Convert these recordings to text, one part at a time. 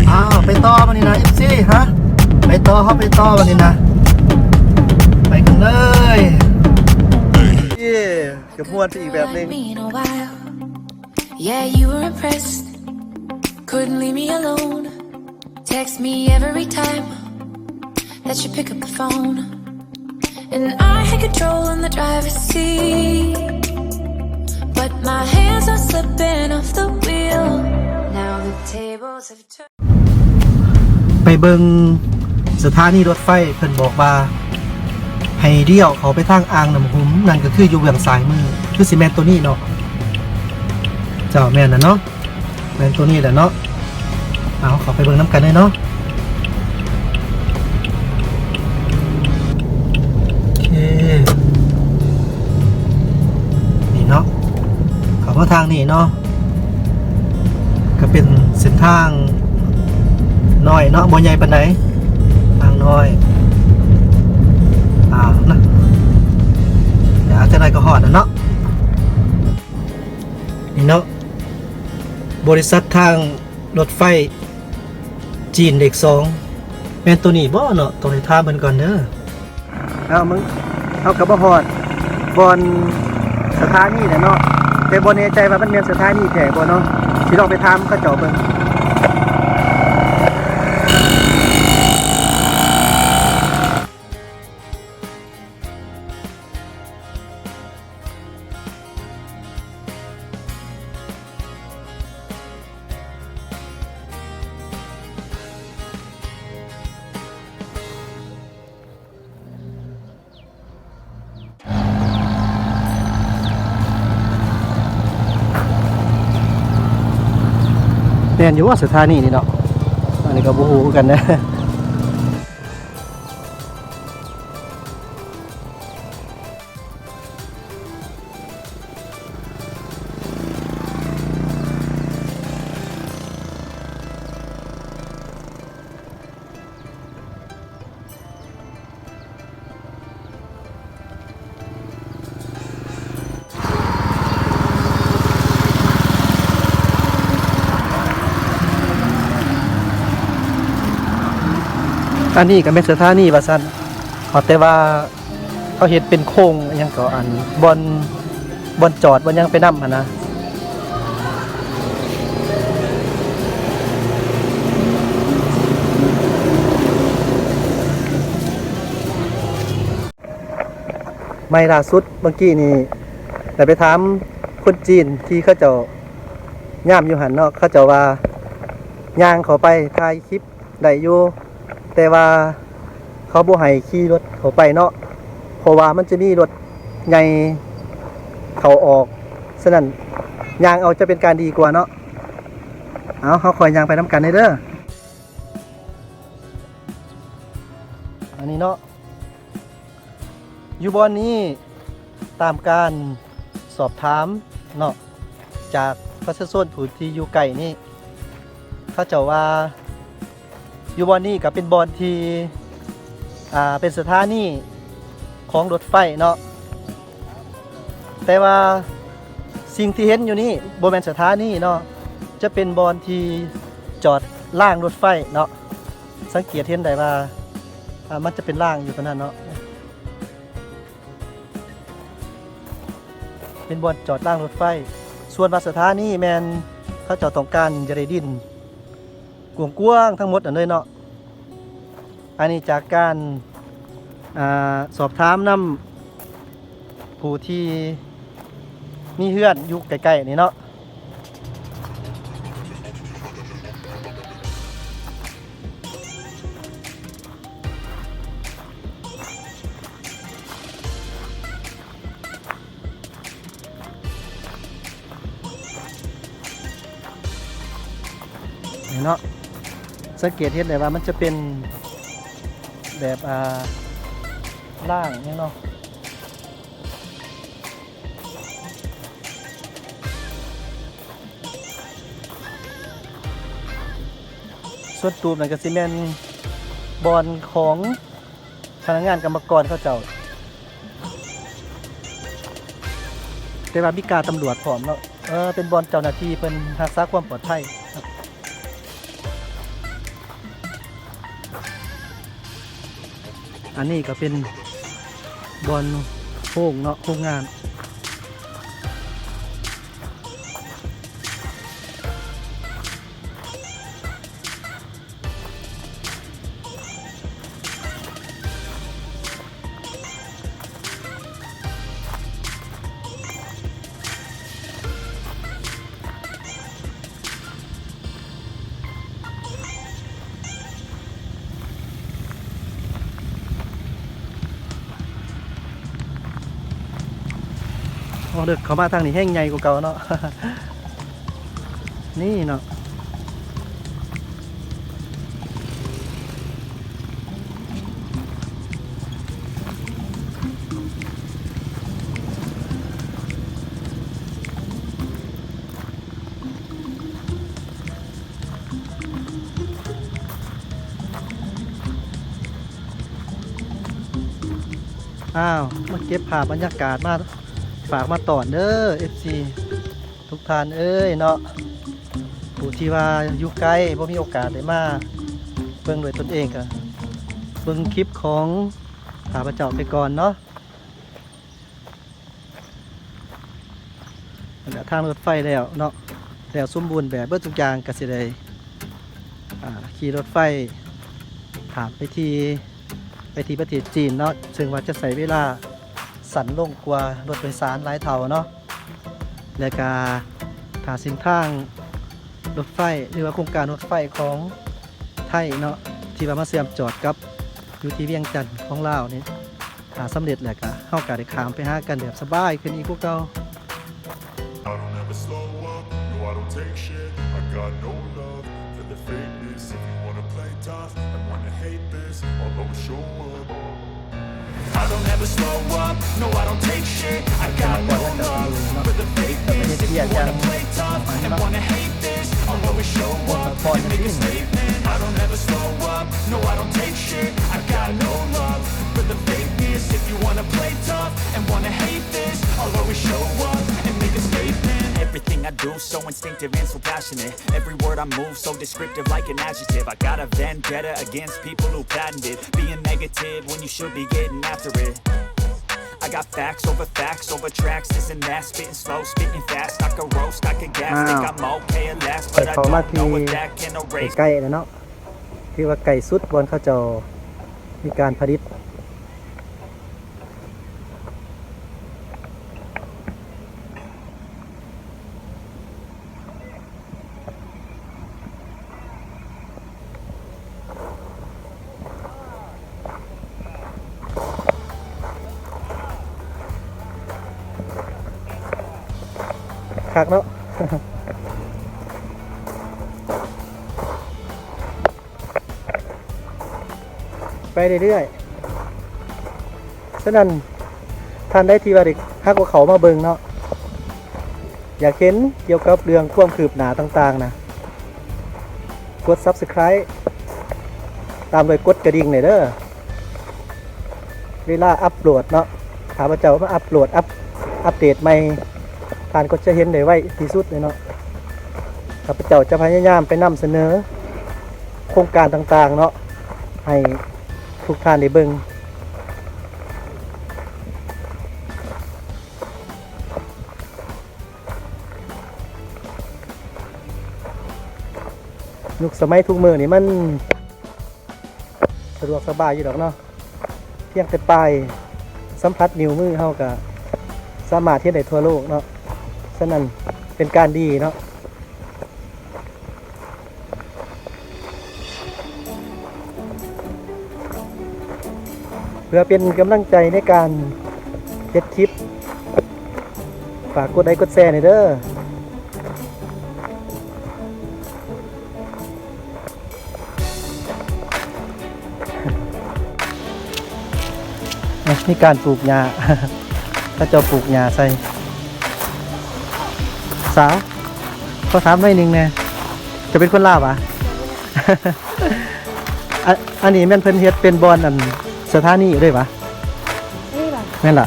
ອ້າວ ໄປຕໍ່ບັດນີ້ນະ ເອັຟຊີ ຮະ ໄປຕໍ່ ເຮົາໄປຕໍ່ບັດນີ້ນະ ໄປກັນເລີຍ. ເອີ ກະມ່ວນໄປອີກແບບໜຶ່ງ. Yeah, you were impressed. Couldn't leave me alone. Text me every time that you pick up the phone. And I had control in the driver's seat, but my hands are slipping off the wheel. Now the tables have turned. ໄປເບິ່ງສະຖານີລົດໄຟ ເພິ່ນບອກວ່າໃຫ້ລ້ຽວເຂົ້າໄປທາງອ່າງນ້ຳຫຸມ, ນັ້ນກໍຄືຢູ່ເບື້ອງຊ້າຍມື, ຄືຊິແມ່ນໂຕນີ້ເນາະ. ເຈົ້າ ແມ່ນລະເນາະ. ແມ່ນໂຕນີ້ແຫຼະເນາະ. ເອົາ ເຂົ້າໄປເບິ່ງນຳກັນເລີຍເນາະ. ໂອເຄ ນີ້ເນາະ ເຂົ້າມາທາງນີ້ເນາະ ກະເປັນເສັ້ນທາງນ້ອຍເນາະ ບໍ່ໃຫຍ່ປານໃດ ທາງນ້ອຍ. ອ່າ ນະ ດຽວຈັກໜ້ອຍກໍຮອດແລ້ວເນາະ. ນີ້ເນາະ ບໍລິສັດທາງລົດໄຟຈີນເລກສອງ ແມ່ນໂຕນີ້ບໍ່ເນາະ? ຕ້ອງໄດ້ຖາມເພິ່ນກ່ອນເດີ. ເອົາ ເຮົາກະມາຮອດບ່ອນສະຖານີແລ້ວເນາະ ແຕ່ບໍ່ແນ່ໃຈວ່າມັນແມ່ນສະຖານີແທ້ບໍ່ເນາະ ຊິລອງໄປຖາມເຂົາເຈົ້າເບິ່ງ. ແມ່ນຢູ່ບໍ່ ສະຖານີນີ້ເນາະ? ອັນນີ້ກໍບໍ່ຮູ້ຄືກັນເດີ. ອັນນີ້ກໍແມ່ນສະຖານີວ່າຊັ້ນ ແຕ່ວ່າ ເຂົາເຮັດເປັນໂຄງ ອີ່ຫຍັງເກາະ ອັນ ບ່ອນ ບ່ອນຈອດ ບ່ອນຫຍັງໄປນຳຫັ້ນນະ. ໃໝ່ລ່າສຸດເມື່ອກີ້ນີ້ ໄດ້ໄປຖາມຄົນຈີນທີ່ເຂົາເຈົ້າຍາມຢູ່ຫັ້ນເນາະ, ເຂົາເຈົ້າວ່າຍ່າງເຂົ້າໄປຖ່າຍຄລິບ ໄດ້ຢູ່ ແຕ່ວ່າເຂົາບໍ່ໃຫ້ຂີ່ລົດເຂົ້າໄປເນາະ ເພາະວ່າມັນຈະມີລົດໃຫຍ່ເຂົ້າອອກ, ສະນັ້ນຍ່າງເອົາຈະເປັນການດີກວ່າເນາະ. ເອົາ ເຮົາຄ່ອຍຍ່າງໄປນຳກັນເດີ. ອັນນີ້ເນາະ ຢູ່ບ່ອນນີ້ ຕາມການສອບຖາມເນາະ ຈາກປະຊາຊົນຜູ້ທີ່ຢູ່ໃກ້ນີ້ ເຂົາເຈົ້າວ່າຢູ່ບ່ອນນີ້ກໍເປັນບ່ອນທີ່ ອ່າ ເປັນສະຖານີຂອງລົດໄຟເນາະ, ແຕ່ວ່າສິ່ງທີ່ເຫັນຢູ່ນີ້ບໍ່ແມ່ນສະຖານີເນາະ, ຈະເປັນບ່ອນທີ່ຈອດລາງລົດໄຟເນາະ. ສັງເກດເຫັນໄດ້ວ່າ ອ່າ ມັນຈະເປັນລາງຢູ່ຕົງນັ້ນເນາະ ເປັນບ່ອນຈອດລາງລົດໄຟ. ສ່ວນວ່າສະຖານີແມ່ນເຂົາເຈົ້າຕ້ອງການຢາກໄດ້ດິນກວ້າງໆທັງໝົດຫັ້ນເລີຍເນາະ. ອັນນີ້ຈາກການ ອ່າ ສອບຖາມນຳຜູ້ທີ່ມີເຮືອນຢູ່ໃກ້ໆນີ້ເນາະ. ນີ້ເນາະ ສັງເກດເຫັນໄດ້ວ່າມັນຈະເປັນແບບ ອ່າ ລາງຫຍັງເນາະ. ສ່ວນຕູບນັ້ນກໍຊິແມ່ນບ່ອນຂອງພະນັກງານກຳມະກອນເຂົາເຈົ້າ, ແຕ່ວ່າມີກາດຕຳຫຼວດພ້ອມເນາະ. ເອີ ເປັນບ່ອນເຈົ້າໜ້າທີ່ເພິ່ນຮັກສາຄວາມປອດໄພ. ອັນນີ້ກໍເປັນບ່ອນໂຮງເນາະ ໂຮງງານ. ໂອ້ ເລິກເຂົ້າມາທາງນີ້ແຮ່ງໃຫຍ່ກວ່າເກົ່າເນາະ ນີ້ເນາະ. ອ້າວ ມາເກັບພາບບັນຍາກາດມາຝາກມາຕ້ອນເດີ ເອັຟຊີ ທຸກທ່ານເອີຍເນາະ ຜູ້ທີ່ວ່າຢູ່ໄກ ບໍ່ມີໂອກາດໄດ້ມາເບິ່ງດ້ວຍຕົນເອງ ກໍເບິ່ງຄລິບຂອງຂ້າພະເຈົ້າໄປກ່ອນເນາະ. ແລ້ວທາງລົດໄຟແລ້ວເນາະ ແລ້ວສົມບູນແບບເບິດທຸກຢ່າງ ກໍຊິໄດ້ ອ່າ ຂີ່ລົດໄຟຂ້າມໄປທີ່ ໄປທີ່ປະເທດຈີນເນາະ ເຊິ່ງວ່າຈະໃຊ້ເວລາສັ້ນລົງກວ່າລົດໂດຍສານຫຼາຍເທົ່າເນາະ. ແລ້ວກະຖ້າເສັ້ນທາງລົດໄຟ ຫຼືວ່າໂຄງການລົດໄຟຂອງໄທເນາະ ທີ່ວ່າມາເຊື່ອມຈອດກັບຢູ່ທີ່ວຽງຈັນຂອງລາວນີ້ ຖ້າສຳເລັດແລ້ວກະ ເຮົາກະໄດ້ຂ້າມໄປຫາກັນແບບສະບາຍຂຶ້ນອີກກວ່າເກົ່າ. I don't ever slow up, no, I don't take shit. I got no love for the fakeness. If you wanna play tough and wanna hate this, I'll always show up. I don't ever slow up, no, I don't take shit. I got no love for the fakeness. If you wanna play tough and wanna hate this, I'll always show up and make a statement. I don't ever slow up, no, I don't take shit. I got no love for the fakeness. If you wanna play tough and wanna hate this, I'll always show up and make a statement. Everything I do so instinctive and so passionate. Every word I move so descriptive like an adjective. I got a vendetta against people who patented being negative when you should be getting after it. I got facts over facts over tracks. This and that, spitting slow, spitting fast. I could roast, I could gas, think I'm okay at last, but I don't know if that can erase. ໃກ້ແລ້ວເນາະ ຖືວ່າໃກ້ສຸດບ່ອນເຂົາເຈົ້າມີການຜະລິດ. ຄັກເນາະ ໄປເລື້ອຍໆ. ສະນັ້ນ ທ່ານໃດທີ່ວ່າໄດ້ຫາກວ່າເຂົ້າມາເບິ່ງເນາະ ຢາກເຫັນກ່ຽວກັບເລື່ອງຄວາມຄືບໜ້າຕ່າງໆນະ ກົດ Subscribe ຕາມດ້ວຍກົດກະດິ່ງໄດ້ເດີ. ເວລາອັບໂຫຼດເນາະ ຂ້າພະເຈົ້າມາອັບໂຫຼດ ອັບ ອັບເດດໃໝ່ ທ່ານກໍຈະເຫັນໄດ້ໄວທີ່ສຸດເລີຍເນາະ. ຂ້າພະເຈົ້າຈະພະຍາຍາມໄປນຳສະເໜີໂຄງການຕ່າງໆເນາະ ໃຫ້ທຸກທ່ານໄດ້ເບິ່ງ. ຍຸກສະໄໝທຸກມື້ນີ້ມັນ ສະດວກສະບາຍຢູ່ດອກເນາະ ພຽງແຕ່ປ້າຍສຳຜັດນິ້ວມືເຮົາກະສາມາດເຮັດໄດ້ທົ່ວໂລກເນາະ. ສະນັ້ນເປັນການດີເນາະ ເພື່ອເປັນກຳລັງໃຈໃນການເຮັດຄລິບ ຝາກກົດໄລກົດແຊແດ່ເດີ. ນີ້ ມີການປູກຫຍ້າ ເຂົາເຈົ້າປູກຫຍ້າໃສ່. ສາວ ຂໍຖາມໜ້ອຍໜຶ່ງແດ່ ເຈົ້າເປັນຄົນລາວຫວາ? ອັນ ອັນນີ້ແມ່ນເພິ່ນເຮັດເປັນບ່ອນ ອັນ ສະຖານີເລີຍຫວາ? ນີ້ຫວາ? ແມ່ນລະ.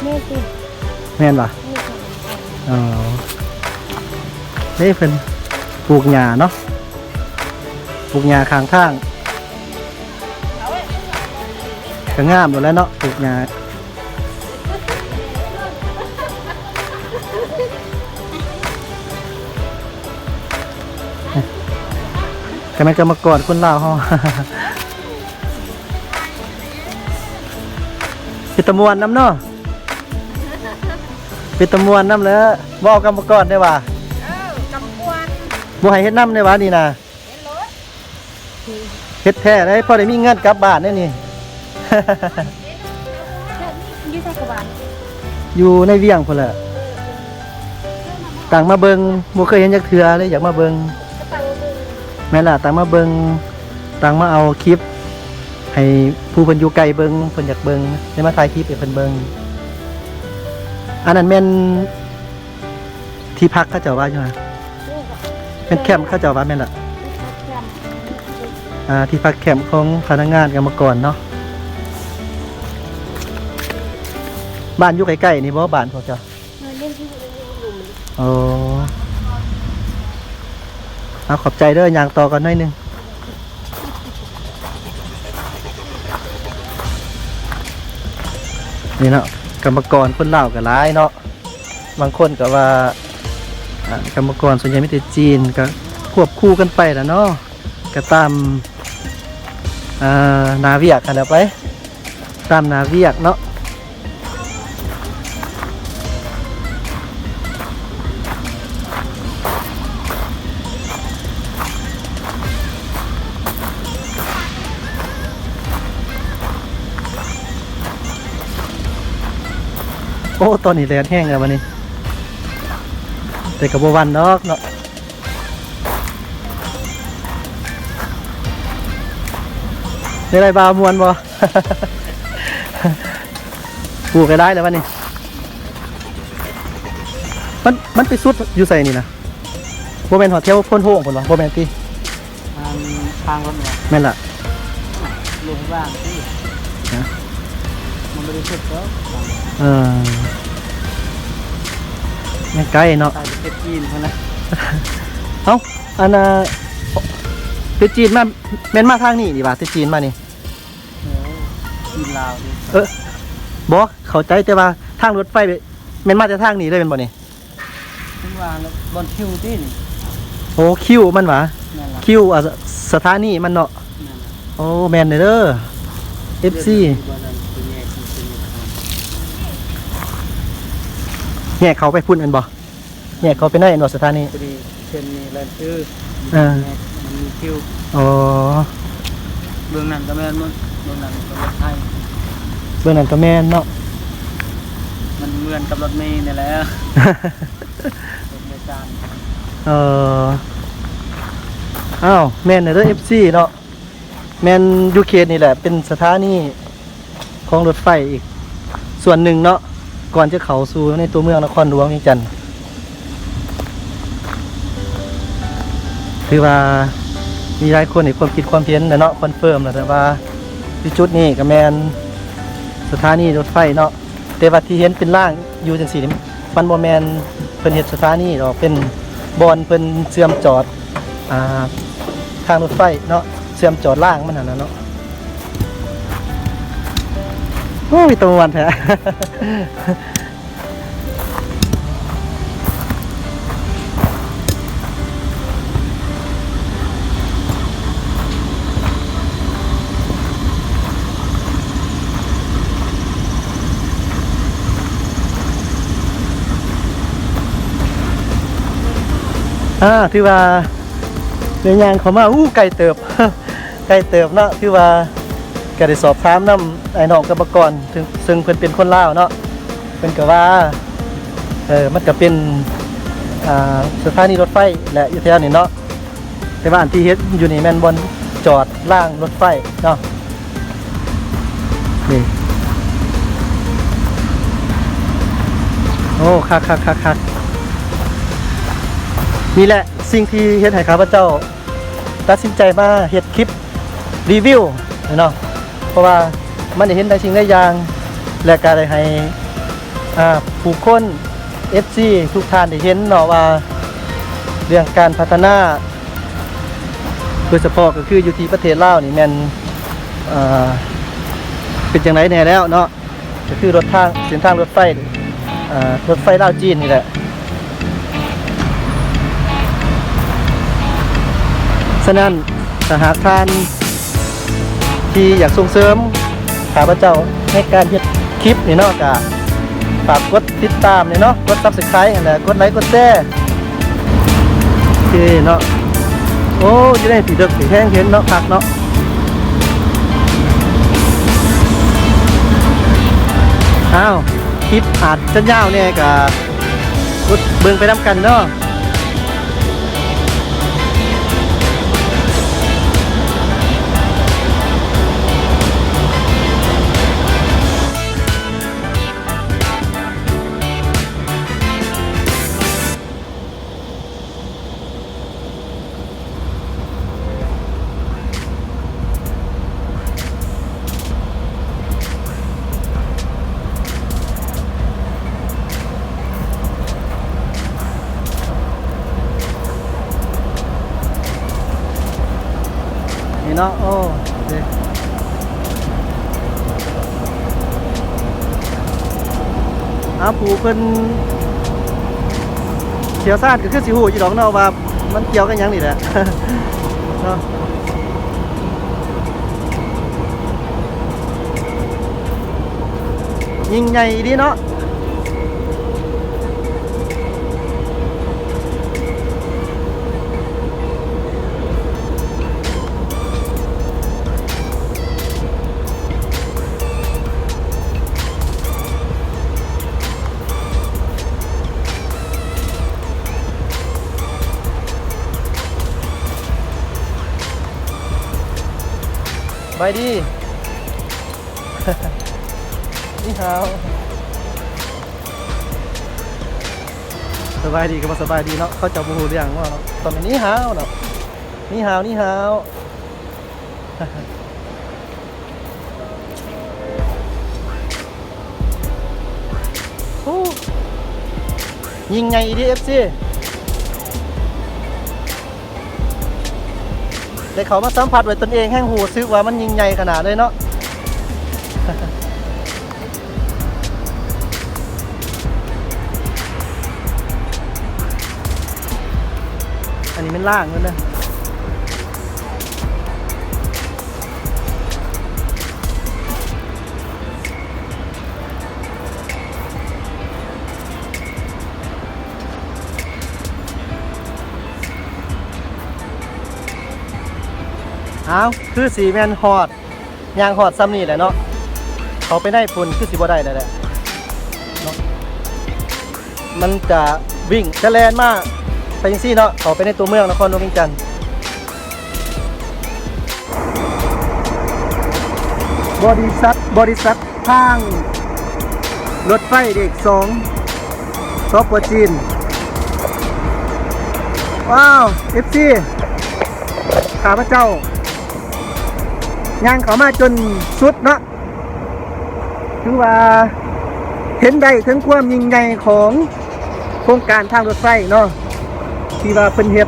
ແມ່ນຊິ. ແມ່ນຫວາ? ນີ້ ອໍ ນີ້ເພິ່ນປູກຫຍ້າເນາະ ປູກຫຍ້າຂ້າງທາງ. ກໍງາມໂລດແຫຼະເນາະ ປູກຫຍ້າ. ກໍແມ່ນກຳມະກອນຄົນລາວເຮົາ ເປັນຕາມ່ວນນຳເນາະ ເປັນຕາມ່ວນນຳແຫຼະ. ບໍ່ເອົາກຳມະກອນໄດ້ຫວາ? ເອີ ກຳມະກອນ ບໍ່ໃຫ້ເຮັດນຳໄດ້ຫວານີ້ນະ? ເຮັດແທ້ໄດ໋ ພໍໄດ້ມີເງິນກັບບ້ານໄດ໋ນີ້. ຢູ່ໃສກະບ້ານ? ຢູ່ໃນວຽງພຸ້ນແຫຼະ. ຕ່າງມາເບິ່ງ ບໍ່ເຄີຍເຫັນຈັກເທື່ອເລີຍ ຢາກມາເບິ່ງ. ແມ່ນລະ ຕ່າງມາເບິ່ງ ຕ່າງມາເອົາຄລິບໃຫ້ຜູ້ເພິ່ນຢູ່ໄກເບິ່ງ ເພິ່ນຢາກເບິ່ງ ໄດ້ມາຖ່າຍຄລິບໃຫ້ເພິ່ນເບິ່ງ. ອັນນັ້ນແມ່ນ ທີ່ພັກເຂົາເຈົ້າວ່າຢູ່ຫັ້ນ ແມ່ນແຄມເຂົາເຈົ້າວ່າແມ່ນລະ. ອ່າ ທີ່ພັກແຄມຂອງພະນັກງານກຳມະກອນເນາະ. ບ້ານຢູ່ໃກ້ໆນີ້ບໍ່ ບ້ານພວກເຈົ້າ? ເອີ ເອີ ຢູ່ລຸ່ມ. ອໍ ເອົາ ຂອບໃຈເດີ ຍ່າງຕໍ່ກ່ອນໜ້ອຍໜຶ່ງ. ນີ້ເນາະ ກຳມະກອນຄົນລາວກໍຫຼາຍເນາະ. ບາງຄົນກໍວ່າ ອ່າ ກຳມະກອນສ່ວນໃຫຍ່ມີແຕ່ຈີນ ກໍຄວບຄູ່ກັນໄປລະເນາະ ກໍຕາມ ອ່າ ໜ້າວຽກຫັ້ນແຫຼະໄປ ຕາມໜ້າວຽກເນາະ. ໂອ້ ຕອນນີ້ແດດແຮງແລ້ວບັດນີ້ ແຕ່ກໍບໍ່ຫວັ່ນດອກເນາະ. ໄດ້ ໄດ້ບ່າວ ມ່ວນບໍ່? ປູກໄດ້ຫຼາຍແລ້ວບັດນີ້. ມັນ ມັນໄປສຸດຢູ່ໃສນີ້ນະ? ບໍ່ແມ່ນຮອດແຖວໂພນໂຮງພຸ້ນຫວາ? ບໍ່ແມ່ນຕິ? ທາງ ທາງລົດຫວາ? ແມ່ນລະ. ລົງລ່າງຕິ? ຮະ? ມັນບໍ່ໄດ້ສຸດດອກ. ເອີ ຍັງໄກເນາະ. ໄປປະເທດຈີນພຸ້ນນະ. ເອົ້າ ອັນນ່າ ແຕ່ຈີນມາ ແມ່ນມາທາງນີ້ນີ້ຫວາ? ແຕ່ຈີນມານີ້. ໂອ້ ຈີນລາວຕິ? ເອີ ບໍ່ ເຂົ້າໃຈ ແຕ່ວ່າທາງລົດໄຟແມ່ນມາແຕ່ທາງນີ້ເລີຍແມ່ນບໍ່ນີ້? ເພິ່ນວ່າບ່ອນຄິວຕິນີ້. ໂອ້ ຄິວມັນຫວາ? ແມ່ນລະ. ຄິວ ອາ ສະຖານີມັນເນາະ. ແມ່ນລະ. ໂອ້ ແມ່ນເດີ ເອັຟຊີ. ແຍກເຂົ້າໄປພຸ້ນແມ່ນບໍ່? ແຍກເຂົ້າໄປໃນເນາະ ສະຖານີ ພໍດີເສັ້ນນີ້ແລ່ນຄື ເອີ ມັນມີຄິວ. ອໍ ເບື້ອງນັ້ນກໍແມ່ນໝົດ ເບື້ອງນັ້ນກໍລົດໄຟ ເບື້ອງນັ້ນກໍແມ່ນເນາະ. ມັນເໝືອນກັບລົດເມນີ້ແຫຼະ ລົດໂດຍສານ. ເອີ ອ້າວ ແມ່ນເດີ ເອັຟຊີ ເນາະ. ແມ່ນຢູ່ເຂດນີ້ແຫຼະ ເປັນສະຖານີຂອງລົດໄຟອີກສ່ວນໜຶ່ງເນາະ ກ່ອນຈະເຂົ້າສູ່ໃນຕົວເມືອງນະຄອນຫຼວງວຽງຈັນ. ຖືວ່າມີຫຼາຍຄົນໃຫ້ຄວາມຄິດຄວາມເຫັນແຫຼະເນາະ ຄອນເຟີມແລ້ວ ແຕ່ວ່າຢູ່ຈຸດນີ້ກໍແມ່ນສະຖານີລົດໄຟເນາະ. ແຕ່ວ່າທີ່ເຫັນເປັນລາງຢູ່ຈັ່ງຊີ້ນີ້ ມັນບໍ່ແມ່ນເພິ່ນເຮັດສະຖານີດອກ ເປັນບ່ອນເພິ່ນເຊື່ອມຈອດ ອ່າ ທາງລົດໄຟເນາະ ເຊື່ອມຈອດລາງມັນຫັ້ນນະເນາະ. ໂອ້ຍ ຕາມ່ວນແທ້. ອ່າ ຖືວ່າໄດ້ຍ່າງເຂົ້າມາ ອູ້ ໄກເຕີບ ໄກເຕີບເນາະ. ຖືວ່າກໍໄດ້ສອບຖາມນຳອ້າຍນ້ອງກຳມະກອນ ເຊິ່ງ ເຊິ່ງເພິ່ນເປັນຄົນລາວເນາະ ເພິ່ນກໍວ່າ ເອີ ມັນກໍເປັນ ອ່າ ສະຖານີລົດໄຟແຫຼະ ຢູ່ແຖວນີ້ເນາະ. ແຕ່ວ່າອັນທີ່ເຫັນຢູ່ນີ້ແມ່ນບ່ອນຈອດລາງລົດໄຟເນາະ ນີ້. ໂອ້ ຄັກໆໆໆ ນີ້ແຫຼະສິ່ງທີ່ເຮັດໃຫ້ຂ້າພະເຈົ້າຕັດສິນໃຈມາເຮັດຄລິບ ຣີວິວເນາະ ເພາະວ່າມັນໄດ້ເຫັນຫຼາຍສິ່ງຫຼາຍຢ່າງ ແລະກະໄດ້ໃຫ້ ອ່າ ຜູ້ຄົນ ເອັຟຊີ ທຸກທ່ານໄດ້ເຫັນເນາະວ່າ ເລື່ອງການພັດທະນາ ໂດຍສະເພາະກໍຄືຢູ່ທີ່ປະເທດລາວນີ້ແມ່ນ ເອີ ເປັນຈັ່ງໃດແດ່ແລ້ວເນາະ ກໍຄືລົດທາງ ເສັ້ນທາງລົດໄຟ ເອີ ລົດໄຟລາວຈີນນີ້ແຫຼະ. ສະນັ້ນ ຖ້າຫາກທ່ານທີ່ຢາກສົ່ງເສີມຂ້າພະເຈົ້າໃນການເຮັດຄລິບນີ້ເນາະ ກໍຝາກກົດຕິດຕາມແດ່ເນາະ ກົດ Subscribe ຫັ້ນແຫຼະ ກົດໄລ ກົດແຊ ໂອເຄເນາະ. ໂອ້ ຢູ່ໃນທີ່ເດິກທີ່ແຮງເຫັນເນາະ ຄັກເນາະ. ອ້າວ ຄລິບອາດຈະຍາວແດ່ ກະກົດເບິ່ງໄປນຳກັນເນາະ. ນີ້ເນາະ ໂອ້ ເດ້ ອາ ຜູ້ເພິ່ນຊ່ຽວຊານກໍຄືຊິຮູ້ຢູ່ດອກເນາະວ່າມັນກ່ຽວກັບຫຍັງນີ້ແຫຼະເນາະ. ຍິ່ງໃຫຍ່ອີ່ຫຼີເນາະ. ສະບາຍດີ. ນີ້ຮາວ ສະບາຍດີກໍບໍ່ສະບາຍດີເນາະ ເຂົາເຈົ້າບໍ່ຮູ້ເລື່ອງເນາະ ຕ້ອງນີ້ຮາວເນາະ ນີ້ຮາວ ນີ້ຮາວ. ໂອ້ ຍິ່ງໃຫຍ່ອີ່ຫຼີ ເອັຟຊີ. ໄດ້ເຂົ້າມາສຳຜັດດ້ວຍຕົນເອງ ແຮ່ງຮູ້ສຶກວ່າມັນຍິ່ງໃຫຍ່ຂະໜາດເລີຍເນາະ. ອັນນີ້ແມ່ນລ່າງເພິ່ນເດີ. ອ້າວ ຄືຊິແມ່ນຮອດ ຍ່າງຮອດຊ່ຳນີ້ແຫຼະເນາະ ເຂົ້າໄປໃນພຸ້ນຄືຊິບໍ່ໄດ້ແລ້ວແຫຼະເນາະ. ມັນຈະວິ່ງ ຈະແລ່ນມາໄປຈັ່ງຊີ້ເນາະ ເຂົ້າໄປໃນຕົວເມືອງນະຄອນຫຼວງວຽງຈັນ. ບໍລິສັດ ບໍລິສັດທາງລົດໄຟເລກສອງ ສປ ຈີນ. ວ້າວ ເອັຟຊີ ຂ້າພະເຈົ້າຍ່າງເຂົ້າມາຈົນສຸດເນາະ. ຖືວ່າເຫັນໄດ້ເຖິງຄວາມຍິ່ງໃຫຍ່ຂອງໂຄງການທາງລົດໄຟເນາະ ທີ່ວ່າເພິ່ນເຮັດ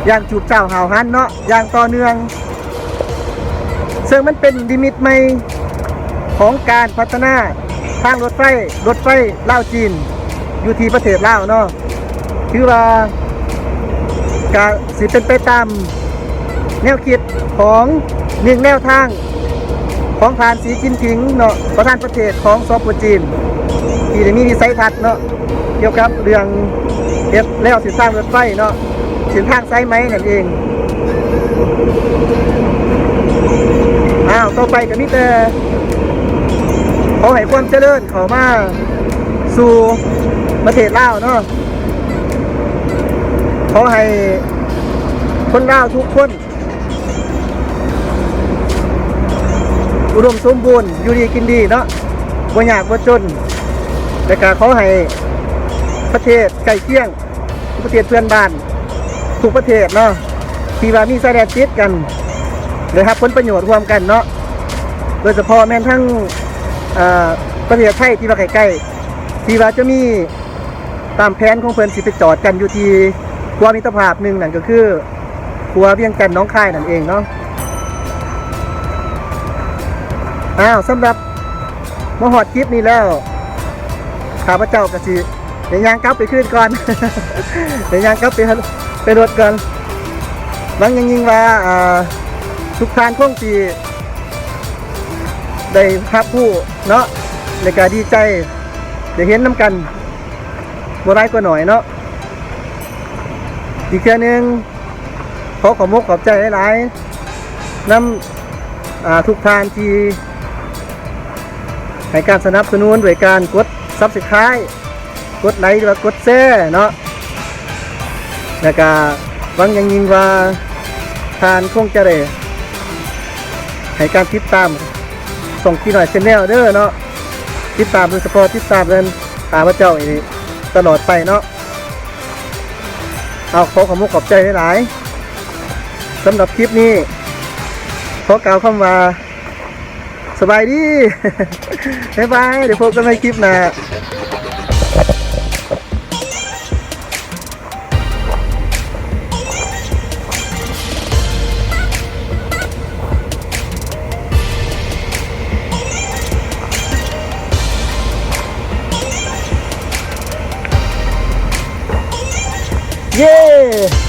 ຢ່າງຈູບຈ້າວຫ້າວຫັນເນາະ ຢ່າງຕໍ່ເນື່ອງ ເຊິ່ງມັນເປັນນິມິດໃໝ່ຂອງການພັດທະນາທາງລົດໄຟ ລົດໄຟລາວຈີນ ຢູ່ທີ່ປະເທດລາວເນາະ. ຖືວ່າກະຊິເປັນໄປຕາມແນວຄິດຂອງໜຶ່ງແນວທາງຂອງທ່ານ ສີຈິ້ນຜິງ ເນາະ ປະທານປະເທດຂອງ ສປ ຈີນ ທີ່ໄດ້ມີວິໄສທັດເນາະ ກ່ຽວກັບເລື່ອງເຮັດແລວເສັ້ນທາງລົດໄຟເນາະ ເສັ້ນທາງສາຍໄໝນັ້ນເອງ. ອ້າວ ຕໍ່ໄປກະມີແຕ່ຂໍໃຫ້ຄວາມຈະເລີນ ເຂົ້າມາສູ່ປະເທດລາວເນາະ. ຂໍໃຫ້ຄົນລາວທຸກຄົນອຸດົມສົມບູນ ຢູ່ດີກິນດີເນາະ ບໍ່ຍາກບໍ່ຈົນ ແລະກະຂໍໃຫ້ປະເທດໃກ້ຄຽງ ປະເທດເພື່ອນບ້ານທຸກປະເທດເນາະ ທີ່ວ່າມີຊາຍແດນຕິດກັນ ໄດ້ຮັບຜົນປະໂຫຍດຮ່ວມກັນເນາະ ໂດຍສະເພາະແມ່ນທັງ ເອີ ປະເທດໄທທີ່ວ່າໃກ້ໆ ທີ່ວ່າຈະມີຕາມແຜນຂອງເພິ່ນຊິໄປຈອດກັນຢູ່ທີ່ຂົວມິດຕະພາບໜຶ່ງ ນັ້ນກໍຄືຂົວວຽງຈັນໜອງຄາຍນັ້ນເອງເນາະ. ອ້າວ ສຳລັບມາຮອດຈຸດນີ້ແລ້ວ ຂ້າພະເຈົ້າກໍຊິໄດ້ຍ່າງກັບໄປຄືນກ່ອນ ໄດ້ຍ່າງກັບໄປ ໄປລົດກ່ອນ. ຫວັງຢ່າງຍິ່ງວ່າ ອ່າ ທຸກທ່ານຄົງຊິໄດ້ຮັບຮູ້ເນາະ ແລະກະດີໃຈໄດ້ເຫັນນຳກັນ ບໍ່ຫຼາຍກໍໜ້ອຍເນາະ. ອີກເທື່ອໜຶ່ງ ຂໍຂອບມົກຂອບໃຈຫຼາຍໆ ນຳ ອ່າ ທຸກທ່ານທີ່ໃຫ້ການສະໜັບສະໜູນດ້ວຍການກົດ Subscribe ກົດໄລ ຫຼືວ່າກົດແຊເນາະ ແລະກະຫວັງຢ່າງຍິ່ງວ່າທ່ານຄົງຈະໄດ້ໃຫ້ການຕິດຕາມຊ່ອງ ຈີນ້ອຍ Channel ເດີເນາະ. ຕິດຕາມໂດຍສະເພາະ ຕິດຕາມເລື່ອງ ຂ້າພະເຈົ້ານີ້ຕະຫຼອດໄປເນາະ. ເອົາ ຂໍຂອບມົກຂອບໃຈຫຼາຍໆ ສຳລັບຄລິບນີ້ ຂໍກ່າວຄຳວ່າ ສະບາຍດີ ບາຍບາຍ ເດີພົບກັນໃໝ່ຄລິບໜ້າ. ເຢ້!